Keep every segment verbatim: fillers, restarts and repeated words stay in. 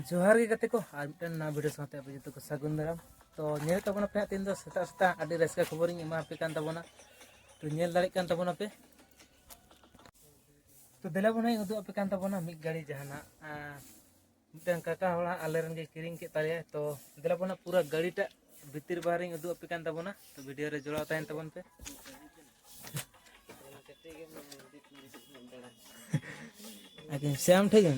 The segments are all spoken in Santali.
ᱡᱚᱦᱟᱨ ᱜᱮ ᱜᱟᱛᱮ ᱠᱚ, ᱟᱨ ᱢᱤᱫᱴᱮᱱ ᱱᱟᱣᱟ ᱵᱷᱤᱰᱤᱭᱳ ᱥᱟᱶᱛᱮ ᱟᱯᱮ ᱡᱚᱛᱚ ᱠᱚ ᱥᱟᱹᱜᱩᱱ ᱫᱟᱨᱟᱢ᱾ ᱛᱚ ᱧᱮᱞ ᱛᱟᱵᱚᱱᱟᱯᱮ ᱦᱟᱸᱜ, ᱛᱮᱦᱮᱧ ᱫᱚ ᱥᱮᱛᱟᱜ ᱥᱮᱛᱟᱜ ᱟᱹᱰᱤ ᱨᱟᱹᱥᱠᱟᱹ ᱠᱷᱚᱵᱚᱨᱤᱧ ᱮᱢᱟ ᱟᱯᱮ ᱠᱟᱱ ᱛᱟᱵᱚᱱᱟ᱾ ᱛᱚ ᱧᱮᱞ ᱫᱟᱲᱮᱭᱟᱜ ᱠᱟᱱ ᱛᱟᱵᱚᱱᱟᱯᱮ᱾ ᱛᱚ ᱫᱮᱞᱟ ᱵᱚᱱ ᱦᱟᱸᱜ ᱤᱧ ᱩᱫᱩᱜ ᱟᱯᱮ ᱠᱟᱱ ᱛᱟᱵᱚᱱᱟ ᱢᱤᱫ ᱜᱟᱹᱲᱤ ᱡᱟᱦᱟᱱᱟᱜ, ᱟᱸ, ᱢᱤᱫᱴᱟᱝ ᱠᱟᱠᱟ ᱦᱚᱲᱟᱜ ᱟᱞᱮ ᱨᱮᱱ ᱜᱮ ᱠᱤᱨᱤᱧ ᱠᱮᱫ ᱛᱟᱞᱮᱭᱟᱭ᱾ ᱛᱚ ᱫᱮᱞᱟ ᱵᱚᱱ ᱦᱟᱸᱜ ᱯᱩᱨᱟᱹ ᱜᱟᱹᱲᱤᱴᱟᱜ ᱵᱷᱤᱛᱤᱨ ᱵᱟᱦᱨᱮᱧ ᱩᱫᱩᱜ ᱟᱯᱮ ᱠᱟᱱ ᱛᱟᱵᱚᱱᱟ᱾ ᱛᱚ ᱵᱷᱤᱰᱤᱭᱳ ᱨᱮ ᱡᱚᱲᱟᱣ ᱛᱟᱦᱮᱱ ᱛᱟᱵᱚᱱ ᱯᱮ᱾ ᱟᱪᱪᱷᱟ, ᱥᱮ ᱟᱢ ᱴᱷᱮᱱ ᱜᱮ?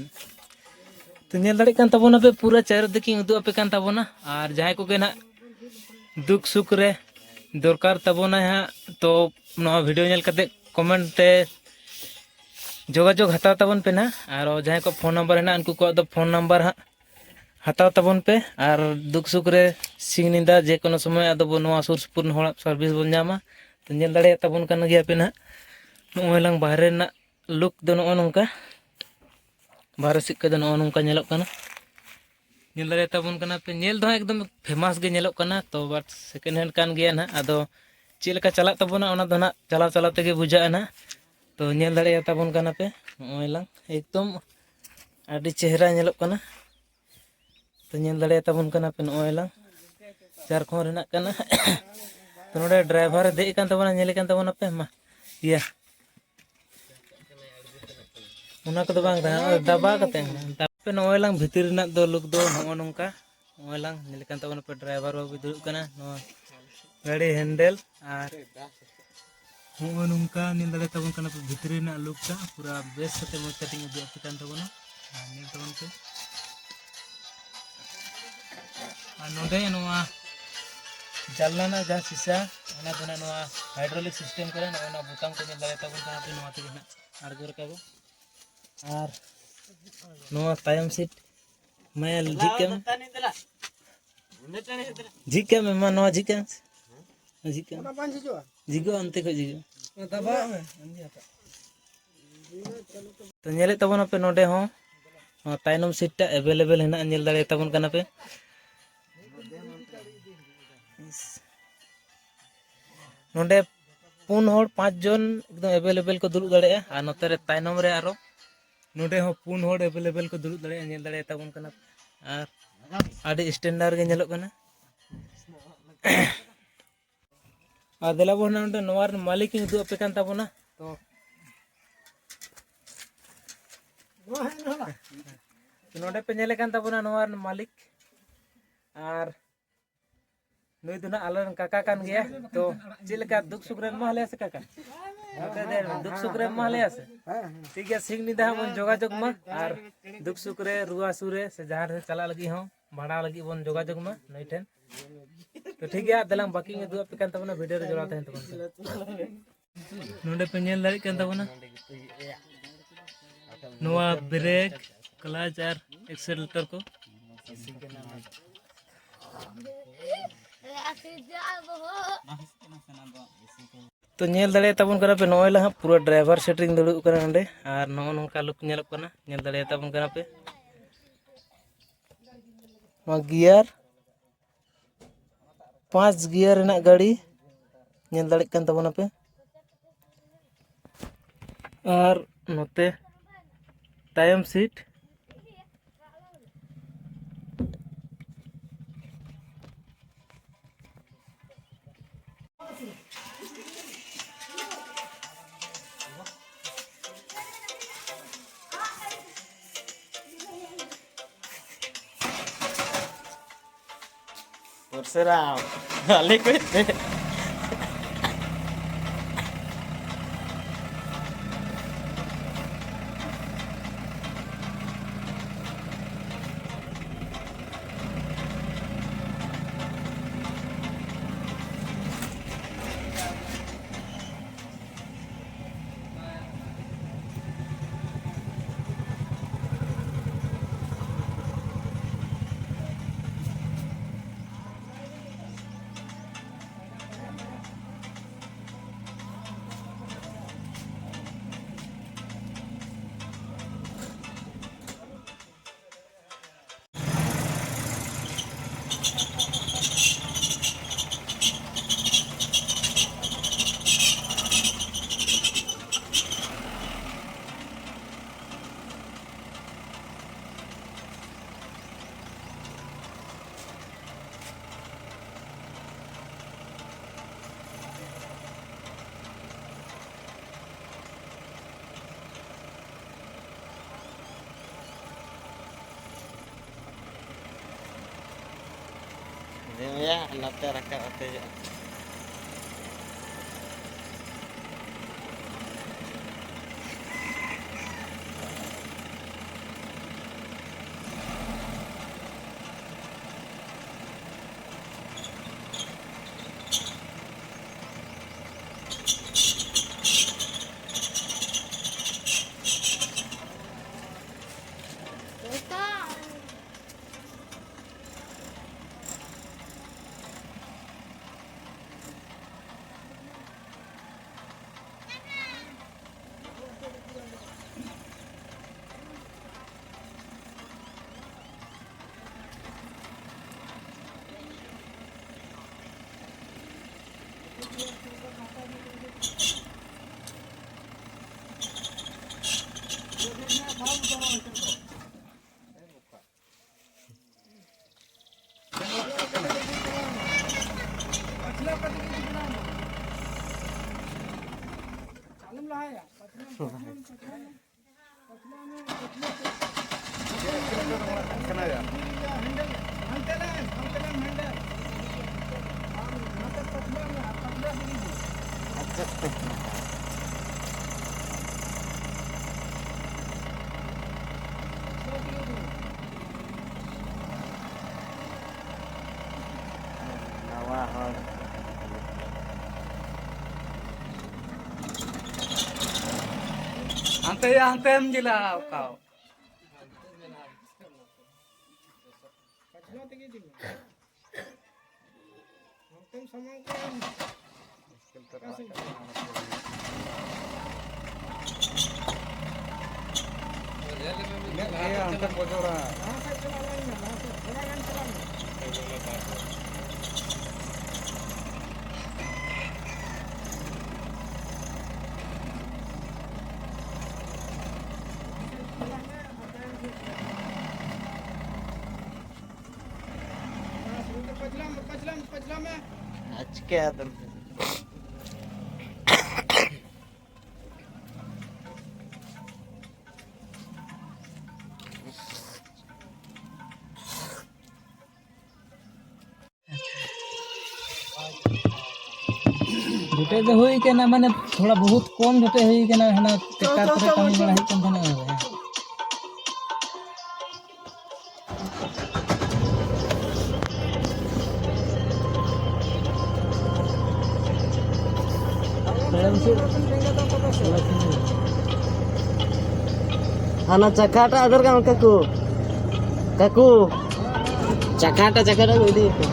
ᱛᱚ ᱧᱮᱞ ᱫᱟᱲᱮᱭᱟᱜ ᱠᱟᱱ ᱛᱟᱵᱚᱱᱟᱯᱮ, ᱯᱩᱨᱟᱹ ᱪᱟᱨᱤᱫᱤᱠᱤᱧ ᱩᱫᱩᱜ ᱟᱯᱮ ᱠᱟᱱ ᱛᱟᱵᱚᱱᱟ᱾ ᱟᱨ ᱡᱟᱦᱟᱸᱭ ᱠᱚᱜᱮ ᱱᱟᱜ ᱫᱩᱠ ᱥᱩᱠ ᱨᱮ ᱫᱚᱨᱠᱟᱨ ᱛᱟᱵᱚᱱᱟᱭ ᱦᱟᱸᱜ, ᱛᱚ ᱱᱚᱣᱟ ᱵᱷᱤᱰᱤᱭᱳ ᱧᱮᱞ ᱠᱟᱛᱮ ᱠᱚᱢᱮᱱᱴ ᱛᱮ ᱡᱳᱜᱟᱡᱳᱜᱽ ᱦᱟᱛᱟᱣ ᱛᱟᱵᱚᱱ ᱯᱮ ᱱᱟᱦᱟᱜ᱾ ᱟᱨ ᱡᱟᱦᱟᱸᱭ ᱠᱚ ᱯᱷᱳᱱ ᱱᱟᱢᱵᱟᱨ ᱦᱮᱱᱟᱜᱼᱟ, ᱩᱱᱠᱩ ᱠᱚᱣᱟᱜ ᱫᱚ ᱯᱷᱳᱱ ᱱᱟᱢᱵᱟᱨ ᱦᱟᱸᱜ ᱦᱟᱛᱟᱣ ᱛᱟᱵᱚᱱ ᱯᱮ᱾ ᱟᱨ ᱫᱩᱠ ᱥᱩᱠ ᱨᱮ ᱥᱤᱧ ᱧᱤᱫᱟᱹ ᱡᱮᱠᱳᱱᱳ ᱥᱚᱢᱚᱭ ᱟᱫᱚ ᱵᱚ ᱱᱚᱣᱟ ᱥᱩᱨ ᱥᱩᱯᱩᱨ ᱦᱚᱲᱟᱜ ᱥᱟᱨᱵᱷᱤᱥ ᱵᱚᱱ ᱧᱟᱢᱟ᱾ ᱛᱚ ᱧᱮᱞ ᱫᱟᱲᱮᱭᱟᱜ ᱛᱟᱵᱚᱱ ᱠᱟᱱ ᱜᱮᱭᱟ ᱯᱮ ᱱᱟᱦᱟᱜ, ᱱᱚᱜᱼᱚᱭ ᱞᱟᱝ ᱵᱟᱦᱨᱮ ᱨᱮᱱᱟᱜ ᱞᱩᱠ ᱫᱚ ᱱᱚᱜᱼᱚ ᱱᱚᱝᱠᱟ᱾ ᱵᱟᱦᱨᱮ ᱥᱮᱫ ᱠᱷᱚᱱ ᱫᱚ ᱱᱚᱜᱼᱚ ᱱᱚᱝᱠᱟ ᱧᱮᱞᱚᱜ ᱠᱟᱱᱟ᱾ ᱧᱮᱞ ᱫᱟᱲᱮᱭᱟᱜ ᱛᱟᱵᱚᱱ ᱠᱟᱱᱟ ᱯᱮ, ᱧᱮᱞ ᱫᱚ ᱦᱟᱸᱜ ᱮᱠᱫᱚᱢ ᱯᱷᱮᱢᱟᱥ ᱜᱮ ᱧᱮᱞᱚᱜ ᱠᱟᱱᱟ᱾ ᱛᱚ ᱵᱟᱴ ᱥᱮᱠᱮᱱᱰ ᱦᱮᱱᱰ ᱠᱟᱱ ᱜᱮᱭᱟ ᱱᱟᱦᱟᱜ᱾ ᱟᱫᱚ ᱪᱮᱫ ᱞᱮᱠᱟ ᱪᱟᱞᱟᱜ ᱛᱟᱵᱚᱱᱟ, ᱚᱱᱟ ᱫᱚ ᱱᱟᱦᱟᱜ ᱪᱟᱞᱟᱣ ᱪᱟᱞᱟᱣ ᱛᱮᱜᱮ ᱵᱩᱡᱷᱟᱹᱜᱼᱟ ᱱᱟᱦᱟᱜ᱾ ᱛᱚ ᱧᱮᱞ ᱫᱟᱲᱮᱭᱟᱜ ᱛᱟᱵᱚᱱ ᱠᱟᱱᱟ ᱯᱮ, ᱱᱚᱜᱼᱚᱭ ᱞᱟᱝ ᱮᱠᱫᱚᱢ ᱟᱹᱰᱤ ᱪᱮᱦᱨᱟ ᱧᱮᱞᱚᱜ ᱠᱟᱱᱟ᱾ ᱛᱚ ᱧᱮᱞ ᱫᱟᱲᱮᱭᱟᱜ ᱛᱟᱵᱚᱱ ᱠᱟᱱᱟ ᱯᱮ, ᱱᱚᱜᱼᱚᱭ ᱞᱟᱝ ᱡᱷᱟᱲᱠᱷᱚᱸᱰ ᱨᱮᱱᱟᱜ ᱠᱟᱱᱟ᱾ ᱛᱚ ᱱᱚᱰᱮ ᱰᱨᱟᱭᱵᱷᱟᱨ ᱮ ᱫᱮᱡ ᱟᱠᱟᱱ ᱛᱟᱵᱚᱱᱟ, ᱧᱮᱞᱮ ᱠᱟᱱ ᱛᱟᱵᱚᱱᱟ ᱯᱮ, ᱢᱟ ᱤᱭᱟᱹ ᱚᱱᱟ ᱠᱚᱫᱚ ᱵᱟᱝ ᱛᱟᱦᱮᱸ, ᱚᱱᱟ ᱫᱟᱵᱟ ᱠᱟᱛᱮ᱾ ᱛᱟᱨᱯᱚᱨᱮ ᱱᱚᱜᱼᱚᱭ ᱞᱟᱝ ᱵᱷᱤᱛᱤᱨ ᱨᱮᱱᱟᱜ ᱫᱚ ᱞᱩᱠ ᱫᱚ ᱱᱚᱜᱼᱚ ᱱᱚᱝᱠᱟ᱾ ᱱᱚᱜᱼᱚᱭ ᱞᱟᱝ ᱧᱮᱞᱮ ᱠᱟᱱ ᱛᱟᱵᱚᱱᱟ ᱯᱮ, ᱰᱨᱟᱭᱵᱷᱟᱨ ᱵᱟᱹᱵᱩ ᱫᱩᱲᱩᱵ ᱠᱟᱱᱟ ᱱᱚᱣᱟ ᱜᱟᱹᱰᱤ ᱦᱮᱱᱰᱮᱞ᱾ ᱟᱨ ᱱᱚᱜᱼᱚᱭ ᱱᱚᱝᱠᱟ ᱧᱮᱞ ᱫᱟᱲᱮ ᱛᱟᱵᱚᱱ ᱠᱟᱱᱟ ᱯᱮ ᱵᱷᱤᱛᱨᱤ ᱨᱮᱱᱟᱜ ᱞᱩᱠ ᱴᱟ ᱯᱩᱨᱟ ᱵᱮᱥ ᱠᱟᱛᱮ ᱢᱚᱡᱽ ᱠᱟᱛᱮᱧ ᱩᱫᱩᱜ ᱟᱯᱮ ᱠᱟᱱ ᱛᱟᱵᱚᱱᱟ᱾ ᱟᱨ ᱧᱮᱞ ᱛᱟᱵᱚᱱ ᱯᱮ᱾ ᱟᱨ ᱱᱚᱰᱮ ᱱᱚᱣᱟ ᱡᱟᱱᱞᱟ ᱨᱮᱱᱟᱜ ᱡᱟᱦᱟᱸ ᱥᱤᱥᱟ, ᱚᱱᱟ ᱫᱚ ᱱᱟᱜ ᱱᱚᱣᱟ ᱦᱟᱭᱰᱨᱳᱞᱤᱠ ᱥᱤᱥᱴᱮᱢ ᱠᱟᱱᱟ᱾ ᱱᱚᱜᱼᱚᱭ ᱱᱚᱣᱟ ᱵᱳᱛᱟᱢ ᱠᱚ ᱧᱮᱞ ᱫᱟᱲᱮ ᱛᱟᱵᱚᱱ ᱠᱟᱱᱟ ᱯᱮ, ᱱᱚᱣᱟ ᱛᱮᱜᱮ ᱱᱟᱜ ᱟᱬᱜᱚ ᱨᱟᱠᱟᱵᱚᱜ᱾ ᱟᱨ ᱱᱚᱣᱟ ᱛᱟᱭᱚᱢ ᱥᱤᱴ ᱢᱟᱭᱟ ᱡᱷᱤᱡ ᱠᱟᱜ ᱢᱮ᱾ ᱡᱷᱤᱡ ᱠᱟᱜ ᱢᱮ, ᱢᱟ ᱱᱚᱣᱟ ᱡᱷᱤᱡ ᱠᱟᱜ ᱢᱮ᱾ ᱡᱷᱤᱡ ᱠᱟᱜ ᱢᱮ᱾ ᱚᱱᱟ ᱵᱟᱝ ᱡᱷᱤᱡᱚᱜᱼᱟ? ᱡᱷᱤᱡᱚᱜᱼᱟ, ᱚᱱᱛᱮ ᱠᱷᱚᱡ ᱡᱷᱤᱡᱚᱜᱼᱟ᱾ ᱚᱱᱟ ᱫᱟᱵᱟᱣᱟᱜ ᱢᱮ᱾ ᱛᱚ ᱧᱮᱞᱮᱫ ᱛᱟᱵᱚᱱᱟᱯᱮ ᱱᱚᱰᱮ ᱦᱚᱸ, ᱱᱚᱣᱟ ᱛᱟᱭᱱᱚᱢ ᱥᱤᱴ ᱴᱟᱜ ᱮᱵᱮᱞᱮᱵᱮᱞ ᱦᱮᱱᱟᱜᱼᱟ, ᱧᱮᱞ ᱫᱟᱲᱮᱭᱟᱜ ᱛᱟᱵᱚᱱ ᱠᱟᱱᱟ ᱯᱮ᱾ ᱱᱚᱰᱮ ᱯᱩᱱ ᱦᱚᱲ ᱯᱟᱸᱪ ᱡᱚᱱ ᱮᱠᱫᱚᱢ ᱮᱵᱮᱞᱮᱵᱮᱞ ᱠᱚ ᱫᱩᱲᱩᱵ ᱫᱟᱲᱮᱭᱟᱜᱼᱟ᱾ ᱟᱨ ᱱᱚᱛᱮ ᱨᱮ ᱛᱟᱭᱱᱚᱢ ᱨᱮ ᱟᱨᱚ ᱱᱚᱰᱮ ᱦᱚᱸ ᱯᱩᱱ ᱦᱚᱲ ᱮᱵᱮᱞᱮᱵᱮᱞ ᱠᱚ ᱫᱩᱲᱩᱵ ᱫᱟᱲᱮᱭᱟᱜᱼᱟ, ᱧᱮᱞ ᱫᱟᱲᱮᱭᱟᱜ ᱛᱟᱵᱚᱱ ᱠᱟᱱᱟ ᱯᱮ᱾ ᱟᱨ ᱟᱹᱰᱤ standard ᱜᱮ ᱧᱮᱞᱚᱜ ᱠᱟᱱᱟ᱾ ᱟᱨ ᱫᱮᱞᱟ ᱵᱚᱱ ᱱᱚᱰᱮ ᱱᱚᱣᱟ ᱨᱮᱱ ᱢᱟᱹᱞᱤᱠ ᱤᱧ ᱩᱫᱩᱜ ᱟᱯᱮ ᱠᱟᱱ ᱛᱟᱵᱚᱱᱟ᱾ ᱛᱚ ᱱᱚᱰᱮ ᱯᱮ ᱧᱮᱞᱮ ᱠᱟᱱ ᱛᱟᱵᱚᱱᱟ ᱱᱚᱣᱟ ᱨᱮᱱ ᱢᱟᱹᱞᱤᱠ, ᱟᱨ ᱱᱩᱭ ᱫᱚ ᱱᱟᱜ ᱟᱞᱮᱨᱮᱱ ᱠᱟᱠᱟ ᱠᱟᱱ ᱜᱮᱭᱟ᱾ ᱛᱚ ᱪᱮᱫ ᱞᱮᱠᱟ ᱫᱩᱠ ᱥᱩᱠ ᱨᱮ ᱮᱢᱟ ᱞᱮᱭᱟ ᱥᱮ ᱠᱟᱠᱟ? ᱱᱚᱛᱮ ᱫᱮ ᱫᱩᱠ ᱥᱩᱠ ᱨᱮ ᱮᱢᱟ ᱞᱮᱭᱟ ᱥᱮ? ᱴᱷᱤᱠ ᱜᱮᱭᱟ, ᱥᱤᱧ ᱧᱤᱫᱟᱹ ᱦᱟᱸᱜ ᱵᱚᱱ ᱡᱳᱜᱟᱡᱳᱜᱽ ᱢᱟ, ᱟᱨ ᱫᱩᱠ ᱥᱩᱠ ᱨᱮ, ᱨᱩᱣᱟᱹ ᱦᱟᱹᱥᱩ ᱨᱮ, ᱥᱮ ᱡᱟᱦᱟᱸ ᱨᱮ ᱪᱟᱞᱟᱜ ᱞᱟᱹᱜᱤᱫ ᱦᱚᱸ, ᱵᱷᱟᱲᱟ ᱞᱟᱹᱜᱤᱫ ᱵᱚᱱ ᱡᱳᱜᱟᱡᱳᱜᱽ ᱢᱟ ᱱᱩᱭ ᱴᱷᱮᱱ᱾ ᱛᱚ ᱴᱷᱤᱠ ᱜᱮᱭᱟ, ᱫᱮᱞᱟᱝ ᱵᱟᱹᱠᱤᱧ ᱩᱫᱩᱜ ᱟᱯᱮ ᱠᱟᱱ ᱛᱟᱵᱚᱱᱟ, video ᱨᱮ ᱡᱚᱲᱟᱣ ᱛᱟᱦᱮᱱ ᱛᱟᱵᱚᱱ ᱯᱮ᱾ ᱱᱚᱰᱮ ᱯᱮ ᱧᱮᱞ ᱫᱟᱲᱮᱭᱟᱜ ᱠᱟᱱ ᱛᱟᱵᱚᱱᱟ ᱱᱚᱣᱟ brake, clutch ᱟᱨ accelerator ᱠᱚ᱾ ᱛᱚ ᱧᱮᱞ ᱫᱟᱲᱮᱭᱟᱜ ᱛᱟᱵᱚᱱ ᱠᱟᱱᱟ ᱯᱮ, ᱱᱚᱜᱼᱚᱭ ᱞᱟᱦᱟ ᱯᱩᱨᱟᱹ driver seat ᱨᱤᱧ ᱫᱩᱲᱩᱵ ᱠᱟᱱᱟ ᱱᱚᱰᱮ, ᱟᱨ ᱱᱚᱜᱼᱚ ᱱᱚᱝᱠᱟ look ᱧᱮᱞᱚᱜ ᱠᱟᱱᱟ, ᱧᱮᱞ ᱫᱟᱲᱮᱭᱟᱜ ᱛᱟᱵᱚᱱ ᱠᱟᱱᱟ ᱯᱮ᱾ ᱱᱚᱣᱟ gear, ᱯᱟᱸᱪ gear ᱨᱮᱱᱟᱜ ᱜᱟᱹᱰᱤ, ᱧᱮᱞ ᱫᱟᱲᱮᱜ ᱠᱟᱱ ᱛᱟᱵᱚᱱᱟᱯᱮ᱾ ᱟᱨ ᱱᱚᱛᱮ ᱛᱟᱭᱚᱢ seat᱾ ᱯᱚᱨᱥᱩᱨᱟᱢ, ᱟᱞᱮ ᱠᱚ ᱤᱫᱤ᱾ ᱦᱮᱸ, ᱱᱚᱛᱮ ᱨᱟᱠᱟᱵ ᱠᱟᱛᱮ ᱦᱤᱡᱩᱜᱼᱟ᱾ ᱱᱟᱣᱟ ᱦᱚᱲ᱾ ᱦᱟᱱᱛᱮ ᱭᱟ, ᱦᱟᱱᱛᱮᱢ ᱡᱤᱞᱟ ᱚᱠᱟ? ᱯᱟᱪᱷᱞᱟ ᱛᱮᱜᱮ ᱤᱫᱤ ᱢᱮ᱾ ᱦᱟᱱᱛᱮᱢ ᱥᱟᱢᱟᱝ ᱠᱚᱜᱼᱟ᱾ ᱢᱮᱫ ᱜᱮ ᱦᱟᱱᱛᱮᱢ ᱜᱚᱡᱚᱲᱟ᱾ ᱞᱟᱦᱟ ᱥᱮᱫ ᱪᱟᱞᱟᱜ ᱞᱟᱭᱤᱱ ᱢᱮ, ᱞᱟᱦᱟ ᱥᱮᱫ ᱛᱷᱚᱲᱟ ᱜᱟᱱ ᱪᱟᱞᱟᱜ ᱢᱮ᱾ ᱟᱨ ᱪᱤᱠᱟᱹᱭᱟᱫᱚᱢ? ᱯᱮ ᱫᱚ ᱦᱩᱭ ᱠᱟᱱᱟ, ᱢᱟᱱᱮ ᱛᱷᱚᱲᱟ ᱵᱚᱦᱩᱛ ᱠᱚᱢ ᱡᱚᱴᱮᱡ ᱦᱩᱭ ᱠᱟᱱᱟ, ᱦᱟᱱᱟ ᱴᱨᱟᱠᱴᱟᱨ ᱠᱚᱨᱮ ᱠᱟᱹᱢᱤ ᱵᱟᱲᱟ ᱦᱩᱭᱩᱜ ᱠᱟᱱ ᱛᱟᱦᱮᱱᱟ᱾ ᱦᱟᱱᱟ ᱪᱟᱠᱟᱴᱟ ᱟᱫᱟᱨ ᱠᱟᱱ ᱠᱟᱠᱩ, ᱠᱟᱠᱩ, ᱪᱟᱠᱟᱴᱟ, ᱪᱟᱠᱟᱴᱟ ᱠᱚ ᱤᱫᱤ ᱠᱟᱜ᱾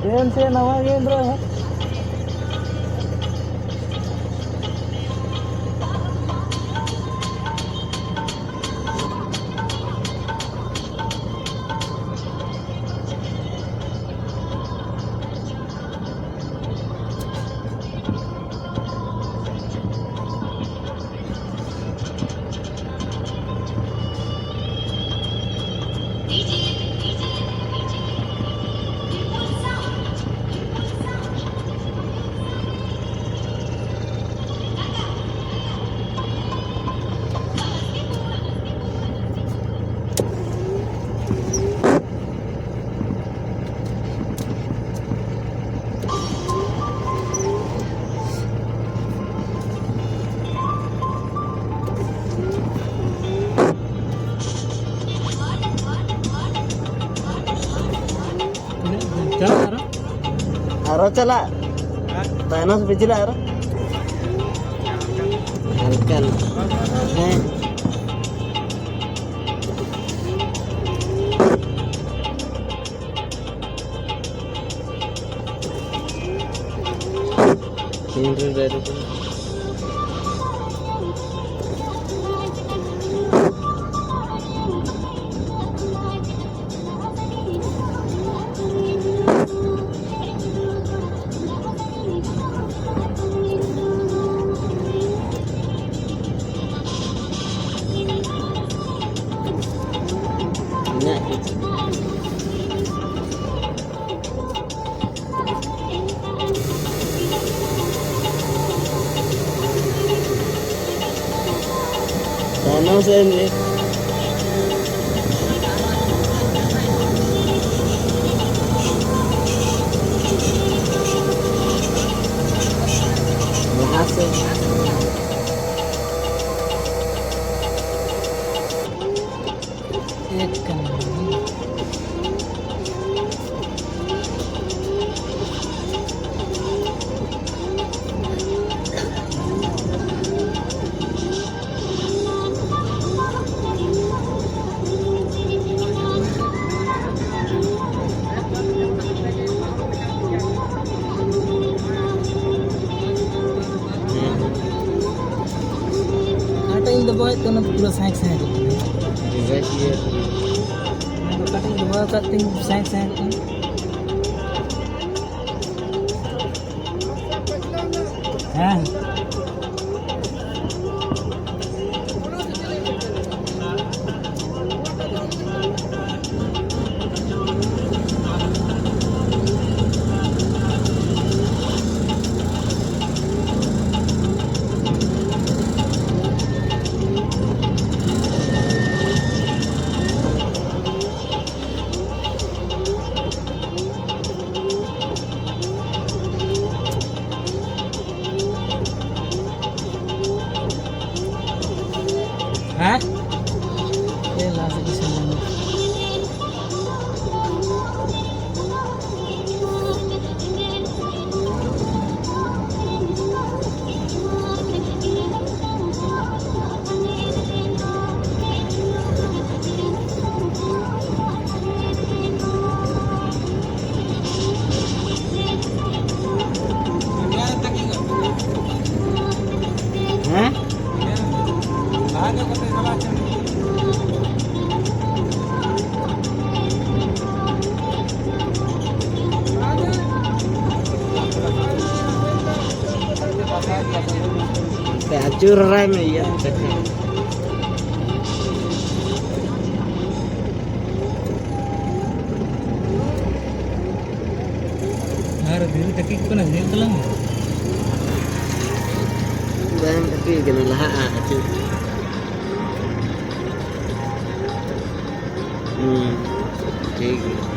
ᱰᱮᱢ ᱥᱮ ᱱᱟᱣᱟ ᱜᱮ ᱮᱱᱨᱮᱦᱚᱸ᱾ ᱟᱨᱚ ᱪᱟᱞᱟᱜ᱾ ᱛᱟᱭᱱᱚᱢ ᱥᱮ ᱯᱤᱪᱷᱞᱟᱹ ᱟᱨᱚ᱾ ᱦᱟᱞᱠᱟ ᱦᱟᱞᱠᱟ᱾ ᱦᱮᱸ᱾ ᱛᱤᱱ ᱨᱮ ᱵᱮᱨᱮᱫ? ᱤᱧᱟᱹᱜ ᱠᱤᱪᱷᱩ No sé, mire. ᱞᱟᱦᱟ ᱥᱮᱫ᱾ ᱮᱠ ᱠᱟᱱᱟ᱾ ᱚᱠᱟᱴᱟᱜ ᱤᱧ ᱫᱚᱵᱚᱭᱮᱫ ᱛᱟᱦᱮᱱᱟ ᱯᱩᱨᱟᱹ ᱥᱟᱸᱭ ᱥᱟᱸᱭ ᱠᱚ᱾ ᱚᱱᱟ ᱫᱚ ᱚᱠᱟᱴᱟᱜ ᱤᱧ ᱫᱚᱵᱚᱭ ᱟᱠᱟᱫ ᱛᱤᱧ ᱥᱟᱸᱭ ᱥᱟᱸᱭ ᱠᱚ᱾ ᱦᱮᱸ᱾ ᱦᱮᱸ? ᱮ ᱞᱟᱥ ᱜᱮ ᱥᱮᱱ ᱞᱮᱱᱟ᱾ ᱦᱮᱸ? ᱟᱹᱪᱩᱨ ᱦᱚᱨᱟᱭ ᱢᱮ ᱤᱭᱟᱹ᱾ ᱟᱨ ᱫᱷᱤᱨᱤ ᱛᱟᱹᱠᱤᱡ ᱠᱟᱱᱟ, ᱧᱮᱞ ᱛᱟᱞᱟᱝ ᱢᱮ᱾ ᱵᱟᱝ ᱛᱟᱹᱠᱤᱡ ᱠᱟᱱᱟ, ᱞᱟᱦᱟᱜᱼᱟ, ᱟᱹᱪᱩᱨ᱾ ᱦᱩᱸ, ᱴᱷᱤᱠ ᱜᱮᱭᱟ᱾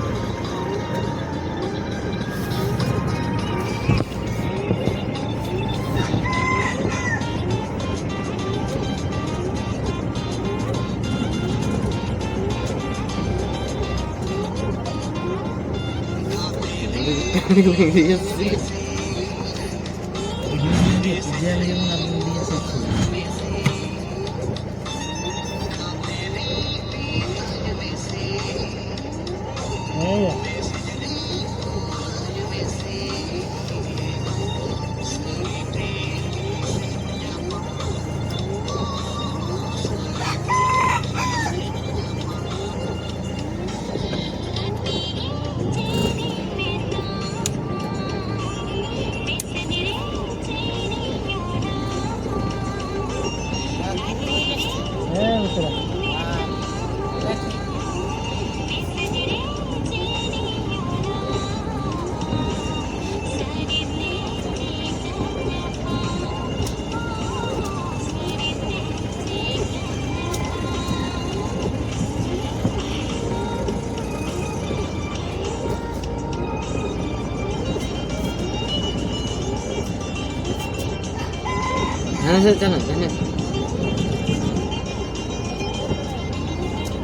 ᱦᱟᱱᱟ ᱥᱮᱫ ᱪᱟᱞᱟᱜ ᱢᱮ, ᱦᱟᱱᱟ᱾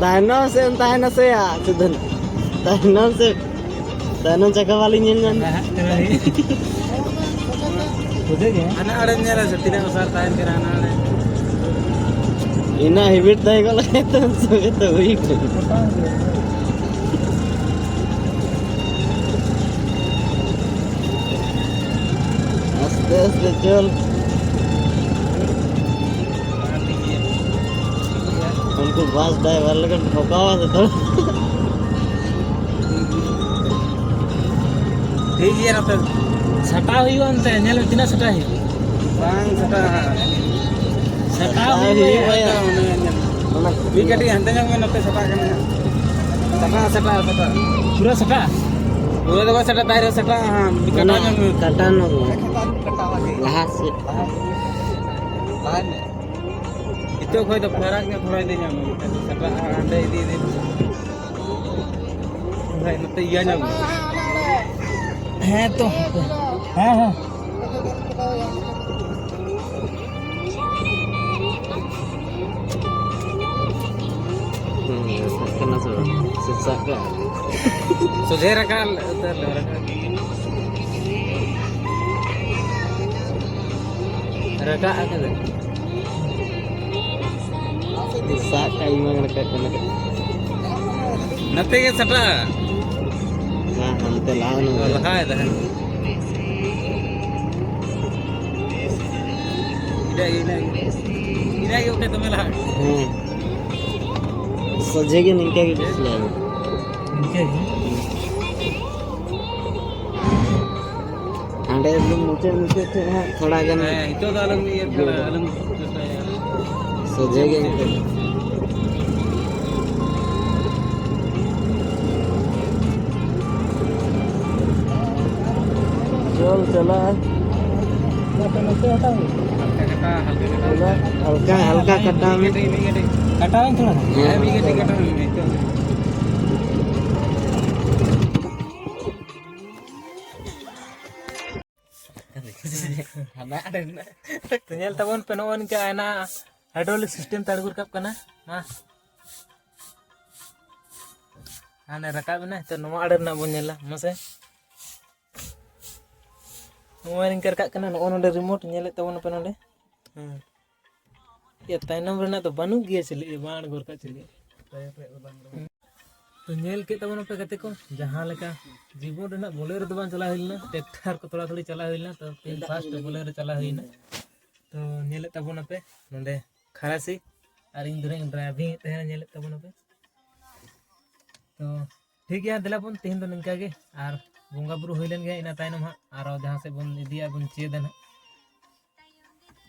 ᱛᱟᱭᱱᱚᱢ ᱥᱮᱫ ᱮᱢ ᱛᱟᱦᱮᱱᱟ ᱥᱮ ᱭᱟ, ᱥᱤᱫᱷᱟᱹ ᱛᱟᱭᱱᱚᱢ ᱥᱮᱫ, ᱛᱟᱭᱱᱚᱢ ᱪᱟᱠᱟ ᱵᱟᱞᱤᱧ ᱧᱮᱞ ᱧᱟᱢ ᱫᱟ᱾ ᱦᱟᱱᱟ ᱟᱲᱮᱢ ᱧᱮᱞᱟ ᱥᱮ ᱛᱤᱱᱟᱹᱜ ᱚᱥᱟᱨ ᱛᱟᱦᱮᱱ ᱠᱟᱱᱟ, ᱦᱟᱱᱟ ᱟᱲᱮ᱾ ᱤᱱᱟᱹ ᱦᱮᱵᱤᱴ ᱛᱟᱦᱮᱸ ᱠᱚᱜ ᱞᱮᱠᱷᱟᱱ ᱛᱚ ᱥᱚᱸᱜᱮ ᱛᱮ ᱦᱩᱭ ᱠᱚᱜᱼᱟ᱾ ᱟᱥᱛᱮ ᱟᱥᱛᱮ ᱪᱚᱞ᱾ ᱩᱱᱠᱩ ᱵᱟᱥ ᱰᱨᱟᱭᱵᱷᱟᱨ ᱞᱮᱠᱟ ᱴᱷᱚᱠᱟᱣᱟ ᱥᱮ ᱛᱚ᱾ ᱴᱷᱤᱠ ᱜᱮᱭᱟ, ᱱᱚᱛᱮ ᱥᱟᱴᱟᱣ ᱦᱩᱭᱩᱜᱼᱟ, ᱚᱱᱛᱮ ᱧᱮᱞ ᱢᱮ ᱛᱤᱱᱟᱹᱜ ᱥᱟᱴᱟᱣ ᱦᱩᱭᱩᱜᱼᱟ᱾ ᱵᱟᱝ ᱥᱟᱴᱟᱜᱼᱟ᱾ ᱥᱟᱴᱟᱣ ᱦᱩᱭᱩᱜᱼᱟ᱾ ᱢᱤᱫ ᱠᱟᱹᱴᱤᱡ ᱦᱟᱱᱛᱮ ᱧᱚᱜ ᱢᱮ, ᱱᱚᱛᱮ ᱥᱟᱴᱟᱜ ᱠᱟᱱᱟ᱾ ᱥᱟᱴᱟᱜᱼᱟ, ᱥᱟᱴᱟᱜᱼᱟ, ᱥᱟᱴᱟᱜᱼᱟ᱾ ᱯᱩᱨᱟᱹ ᱥᱟᱴᱟᱜᱼᱟ? ᱯᱩᱨᱟᱹ ᱫᱚ ᱵᱟᱭ ᱥᱟᱴᱟᱜᱼᱟ, ᱛᱟᱭ ᱨᱮ ᱥᱟᱴᱟᱜᱼᱟ᱾ ᱦᱟᱸᱜ ᱢᱤᱫ ᱠᱟᱹᱴᱤᱡ ᱠᱟᱴᱟ ᱧᱚᱜ ᱢᱮ᱾ ᱞᱟᱦᱟ ᱥᱮᱫ᱾ ᱱᱤᱛᱚᱜ ᱠᱷᱚᱡ ᱫᱚ ᱯᱷᱟᱨᱟᱠ ᱧᱚᱜ ᱛᱷᱚᱲᱟ ᱤᱫᱤ ᱧᱚᱜ ᱢᱮ᱾ ᱥᱟᱴᱟᱜᱼᱟ, ᱦᱟᱸᱰᱮ ᱤᱫᱤ ᱤᱫᱤ᱾ ᱱᱚᱛᱮ ᱤᱭᱟᱹ ᱧᱚᱜ ᱜᱮ᱾ ᱦᱮᱸ ᱛᱚ᱾ ᱦᱮᱸ, ᱦᱮᱸ᱾ ᱦᱩᱸ, ᱥᱟᱵ ᱠᱟᱱᱟ ᱥᱮ ᱵᱟᱝ? ᱥᱟᱵ ᱠᱟᱜ᱾ ᱥᱚᱡᱷᱮ ᱨᱟᱠᱟᱵ ᱩᱛᱟᱹᱨ ᱞᱮ, ᱨᱟᱠᱟᱵ᱾ ᱨᱟᱠᱟᱵ ᱟᱠᱟᱫᱟ᱾ ᱥᱟᱵ ᱠᱟᱜ ᱤᱧ ᱢᱟ ᱨᱟᱠᱟᱵ ᱠᱟᱱᱟ᱾ ᱱᱚᱛᱮ ᱜᱮ ᱥᱟᱴᱟ᱾ ᱵᱟᱝ, ᱦᱟᱱᱛᱮ ᱞᱟᱦᱟ ᱱᱟ᱾ ᱞᱟᱦᱟᱭ ᱞᱟᱦᱟ᱾ ᱤᱱᱟᱹ ᱜᱮ, ᱤᱱᱟᱹ ᱜᱮ᱾ ᱤᱱᱟᱹ ᱜᱮ ᱵᱟᱠᱷᱟᱡ ᱫᱚᱢᱮ ᱞᱟᱦᱟ᱾ ᱦᱮᱸ᱾ ᱥᱚᱡᱷᱮ ᱜᱮ ᱱᱤᱝᱠᱟ ᱜᱮ ᱵᱮᱥ ᱞᱟᱜᱟᱜᱼᱟ᱾ ᱱᱤᱝᱠᱟ ᱜᱮ? ᱦᱟᱸᱰᱮ ᱮᱠᱫᱚᱢ ᱢᱩᱪᱟᱹᱫ, ᱢᱩᱪᱟᱹᱫ ᱴᱷᱮᱡ ᱦᱟᱸᱜ ᱛᱷᱚᱲᱟ ᱜᱟᱱ ᱦᱮᱸ, ᱱᱤᱛᱚᱜ ᱫᱚ ᱟᱞᱚᱢ ᱤᱭᱟᱹ ᱠᱟᱱᱟ, ᱟᱞᱚᱢ ᱪᱮᱥᱴᱟᱭᱟ᱾ ᱥᱚᱡᱷᱮ ᱜᱮ ᱤᱱᱠᱟᱹ᱾ ᱪᱚᱞ ᱪᱟᱞᱟᱜᱼᱟ᱾ ᱦᱟᱞᱠᱟ ᱠᱟᱴᱟ, ᱦᱟᱞᱠᱟ ᱠᱟᱴᱟ᱾ ᱦᱟᱞᱠᱟ, ᱦᱟᱞᱠᱟ ᱠᱟᱴᱟᱣ ᱢᱮ᱾ ᱢᱤᱫ ᱠᱟᱹᱴᱤᱡ, ᱢᱤᱫ ᱠᱟᱹᱴᱤᱡ᱾ ᱠᱟᱴᱟᱣ ᱢᱮ ᱛᱷᱚᱲᱟ᱾ ᱦᱮᱸ, ᱢᱤᱫ ᱠᱟᱹᱴᱤᱡ ᱠᱟᱴᱟᱣ ᱢᱮ, ᱱᱤᱛᱚᱜ᱾ ᱦᱟᱱᱟ ᱟᱲᱮ ᱢᱮᱱᱟᱜᱼᱟ᱾ ᱛᱚ, ᱧᱮᱞ ᱛᱟᱵᱚᱱ ᱯᱮ, ᱱᱚᱜᱼᱚ ᱱᱤᱝᱠᱟ ᱟᱭᱱᱟ hydraulic system ᱛᱮ ᱟᱬᱜᱚ ᱨᱟᱠᱟᱵ ᱠᱟᱱᱟ᱾ ᱢᱟ᱾ ᱦᱟᱱᱮ ᱨᱟᱠᱟᱵ ᱮᱱᱟ, ᱱᱤᱛᱚᱜ ᱱᱚᱣᱟ ᱟᱲᱮ ᱨᱮᱱᱟᱜ ᱵᱚᱱ ᱧᱮᱞᱟ, ᱢᱟᱥᱮ᱾ ᱱᱚᱜᱼᱚᱭ ᱱᱤᱝᱠᱟ ᱨᱟᱠᱟᱵ ᱠᱟᱱᱟ, ᱱᱚᱜᱼᱚ ᱱᱚᱰᱮ remote ᱧᱮᱞᱮᱫ ᱛᱟᱵᱚᱱ ᱯᱮ ᱱᱚᱰᱮ᱾ ᱦᱮᱸ᱾ ᱤᱭᱟᱹ ᱛᱟᱭᱱᱚᱢ ᱨᱮᱱᱟᱜ ᱫᱚ ᱵᱟᱹᱱᱩᱜ ᱜᱮᱭᱟ ᱪᱮᱞᱮ, ᱵᱟᱝ ᱟᱬᱜᱚ ᱨᱟᱠᱟᱵ ᱪᱮᱞᱮ᱾ ᱛᱚ, ᱧᱮᱞ ᱠᱮᱫ ᱛᱟᱵᱚᱱᱟᱯᱮ ᱜᱟᱛᱮ ᱠᱚ, ᱡᱟᱦᱟᱸ ᱞᱮᱠᱟ ᱡᱤᱵᱚᱱ ᱨᱮᱱᱟᱜ Bolero ᱫᱚ ᱵᱟᱝ ᱪᱟᱞᱟᱣ ᱦᱩᱭ ᱞᱮᱱᱟ, tractor ᱠᱚ ᱛᱷᱚᱲᱟ ᱛᱷᱚᱲᱤ ᱪᱟᱞᱟᱣ ᱦᱩᱭ ᱞᱮᱱᱟ, ᱛᱚ ᱛᱮᱦᱮᱧ first Bolero ᱪᱟᱞᱟᱣ ᱦᱩᱭᱱᱟ᱾ ᱛᱚ ᱧᱮᱞᱮᱫ ᱛᱟᱵᱚᱱᱟᱯᱮ ᱱᱚᱰᱮ ᱠᱷᱟᱞᱟᱥᱤ ᱟᱨ ᱤᱧ ᱫᱚ ᱦᱟᱸᱜ driving ᱮᱫ ᱛᱟᱦᱮᱱᱟ, ᱧᱮᱞᱮᱫ ᱛᱟᱵᱚᱱᱟᱯᱮ᱾ ᱛᱚ ᱴᱷᱤᱠ ᱜᱮᱭᱟ, ᱫᱮᱞᱟ ᱵᱚᱱ ᱛᱮᱦᱮᱧ ᱫᱚ ᱱᱤᱝᱠᱟ ᱜᱮ, ᱟᱨ ᱵᱚᱸᱜᱟ ᱵᱩᱨᱩ ᱦᱩᱭ ᱞᱮᱱ ᱜᱮ, ᱤᱱᱟᱹ ᱛᱟᱭᱱᱚᱢ ᱦᱟᱸᱜ ᱟᱨᱚ ᱡᱟᱦᱟᱸ ᱥᱮᱫ ᱵᱚᱱ ᱤᱫᱤᱭᱟ, ᱵᱚᱱ ᱪᱮᱫᱟ ᱱᱟᱦᱟᱜ᱾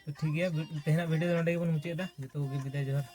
ᱛᱚ ᱴᱷᱤᱠ ᱜᱮᱭᱟ, ᱛᱮᱦᱮᱧᱟᱜ video ᱫᱚ ᱱᱚᱸᱰᱮ ᱜᱮᱵᱚᱱ ᱢᱩᱪᱟᱹᱫ ᱮᱫᱟ᱾ ᱡᱚᱛᱚ ᱠᱚᱜᱮ ᱵᱤᱫᱟᱹᱭ, ᱡᱚᱦᱟᱨ᱾